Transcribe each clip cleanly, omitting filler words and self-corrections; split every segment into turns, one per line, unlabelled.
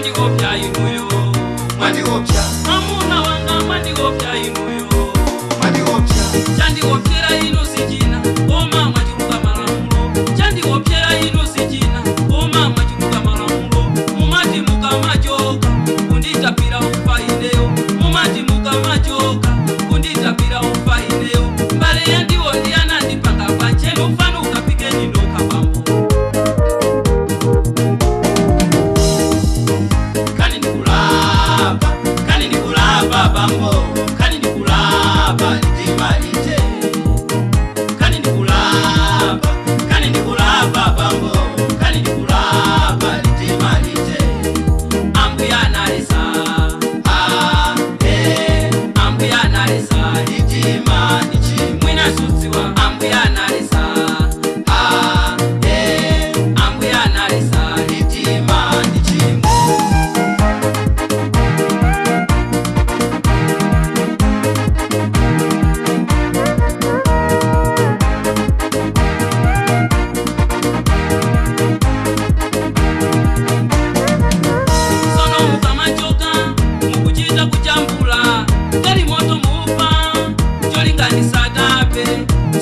Mwandiopya inuyo.
Mwandiopya.
Amuna wanga, mwandiopya inuyo.
Mwandiopya.
Chandiopyera inu sichina, koma mwachuluka malamulo. Chandiopyera inu sichina, koma mwachuluka malamulo. Mumati mukamachoka kunditapira ufa ineyo. Mumati mukamachoka kunditapira ufa ineyo. Mbale yandiwo ndiyanandipanga panchenu ufanu ukapikeni nokha pambo.
Kani ndikulapa, kani ndikulapa bambo, kani ndikulapa litima lite. Kani ndikulapa, kani ndikulapa bambo, kani ndikulapa litima lite.
Ambuya analesa.
Ah, eh.
Ambuya analesa.
Litima ndichimo.
Mwina sudziwa, ambuya analesa.
Ah, eh.
Ambuya analesa.
Litima ndichimo.
Sono mukamachoka mukuchita kuchambula galimoto mupa cholinganisa tape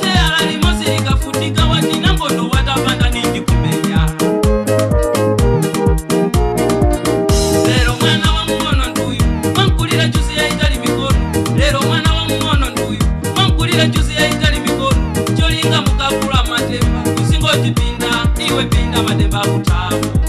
cheyala limosi likafutika watina ngondo watapanda nindi kumenya. Lero mwana wa mng'ono nduyu mwankulira juzi yaitali mikono. Lero mwana wa mng'ono nduyu mwankulira juzi yaitali mikono. Cholinga mukakula matemba usingotipinda iwe pinda matemba akutamo.